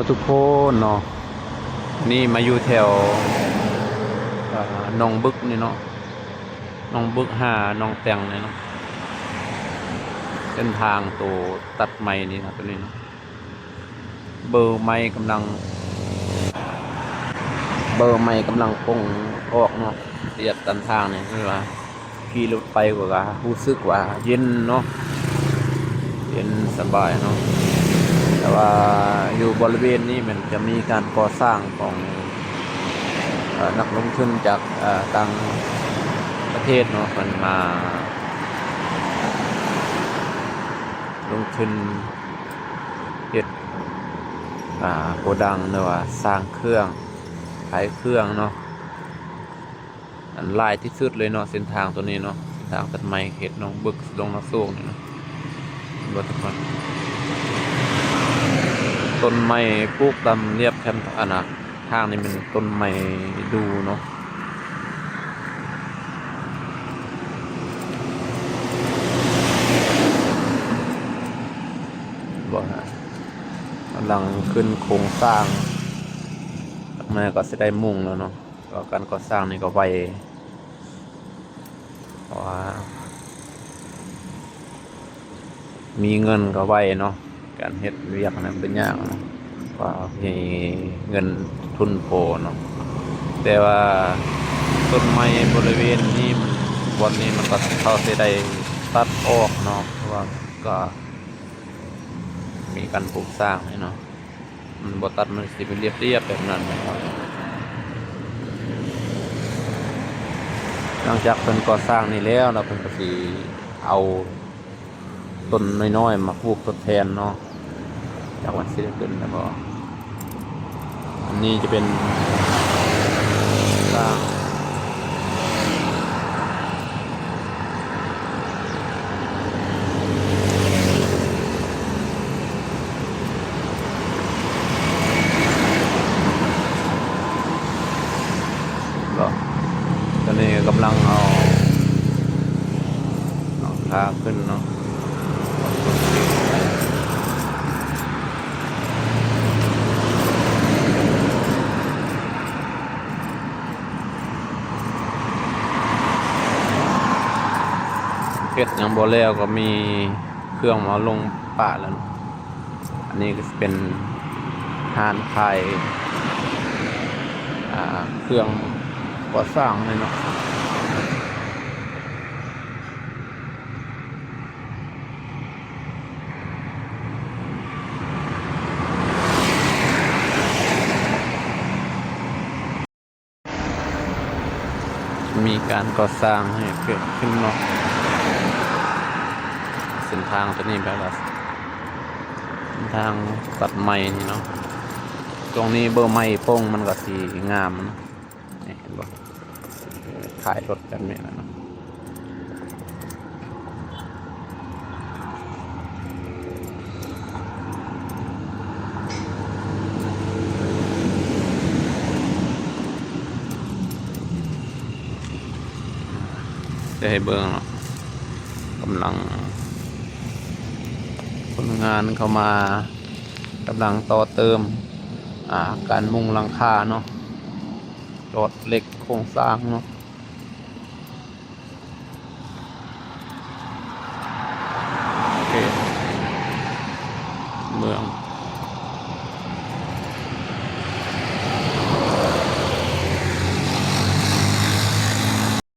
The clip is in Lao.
ທຸກຄົນເນາະ ນີ້ມາຢູ່ແຖວ ເອີ ໜອງບຶກນີ້ເນາະ ໜອງບຶກຫາໜອງແຕງນີ້ເນາະ ເສັ້ນທາງໂຕຕັດໃໝ່ນີ້ເນາະ ໂຕນີ້ເນາະ ເບີໃໝ່ກຳລັງ ເບີໃໝ່ກຳລັງປົງອອກເນາະ ລຽບຕັນທາງນີ້ ຄືວ່າ ຂີ່ລົດໄປກໍ ກໍຮູ້ສຶກວ່າເຢັນເນາະ ເຢັນສະບາຍເນາະ ແຕ່ວ່າຢູ່ບໍລິເວນນີ້ມັນຈະມີການກໍ່ສ້າງຂອງ ເອີ ນັກລົງທຶນຈາກ ເອີ ຕ່າງປະເທດເນາະ ເພິ່ນມາລົງທຶນເຮັດ ອ່າ ໂກດັງ ຫຼືວ່າສ້າງເຄື່ອງ ຂາຍເຄື່ອງເນາະ. ອັນຫຼາຍທີ່ສຸດເລີຍເນາະ ເສັ້ນທາງໂຕນີ້ເນາະ ເສັ້ນທາງຕັດໃໝ່ເຂດໜອງບຶກ ດອນນາໂຊກນີ້ເນາະ ເຫັນບໍ່ທຸກຄົນ ຕົ້ນໄມ້ປູກຕາມລຽບແຄມ ອັນນ່າ ທາງນີ້ແມ່ນຕົ້ນໄມ້ດູ່ເນາະ ບໍ່ນະ ກຳລັງຂຶ້ນໂຄງສ້າງ ຈັກໜ້ອຍກໍຊິໄດ້ມຸງແລ້ວເນາະ. ກໍການກໍ່ສ້າງນີ້ກໍໄວ ເພາະວ່າມີເງິນກໍໄວເນາະ ການເຮັດວຽກນັ້ນເປັນຍາກເນາະ ວ່າມີເງິນທຶນພໍເນາະ ແຕ່ວ່າຕົ້ນໄມ້ບໍລິເວນນີ້ມັນ ບ່ອນນີ້ມັນກໍ ເຂົາຊິໄດ້ຕັດອອກເນາະ ເພາະວ່າກໍມີການປຸກສ້າງໃຫ້ເນາະ. ມັນບໍ່ຕັດ ມັນຊິເປັນລຽບໆແບບນັ້ນ. ຫຼັງຈາກເພິ່ນກໍ່ສ້າງນີ້ແລ້ວ ແລ້ວເພິ່ນກໍຊິເອົາຕົ້ນນ້ອຍໆມາປູກທົດແທນເນາະ ຈັກວ່າຊິໄດ້ຂຶ້ນແລ້ວບໍ່. ອັນນີ້ຈະເປັນສ້າງ ກໍຕອນນີ້ກຳລັງເອົາ ເອົາຂາຂຶ້ນເນາະ. ເຮັດຫຍັງບໍ່ແລ້ວກໍມີເຄື່ອງມາລົງປະແລ້ວເນາະ. ອັນນີ້ກໍຊິເປັນຮ້ານຂາຍ ອ່າ ເຄື່ອງກໍ່ສ້າງນີ້ເນາະ. ມີການກໍ່ສ້າງໃຫ້ເກີດຂຶ້ນເນາະ ເສັ້ນທາງໂຕນີ້ແບບວ່າເສັ້ນທາງຕັດໃໝ່ນີ້ເນາະ. ຊ່ວງນີ້ເບີໃໝ່ປົງມັນກໍຊິງາມເນາະ. ນີ້ເຫັນບໍ່ ຂາຍລົດກັນແມ່ນແລ້ວເນາະ. ຈະໃຫ້ເບິ່ງເນາະ ກຳລັງ ຄົນງານເຂົ້າມາ ກຳລັງຕໍ່ເຕີມ ອ່າ ການມຸງຫຼັງຄາເນາະ ຈອດເຫຼັກໂຄງສ້າງເນາະ.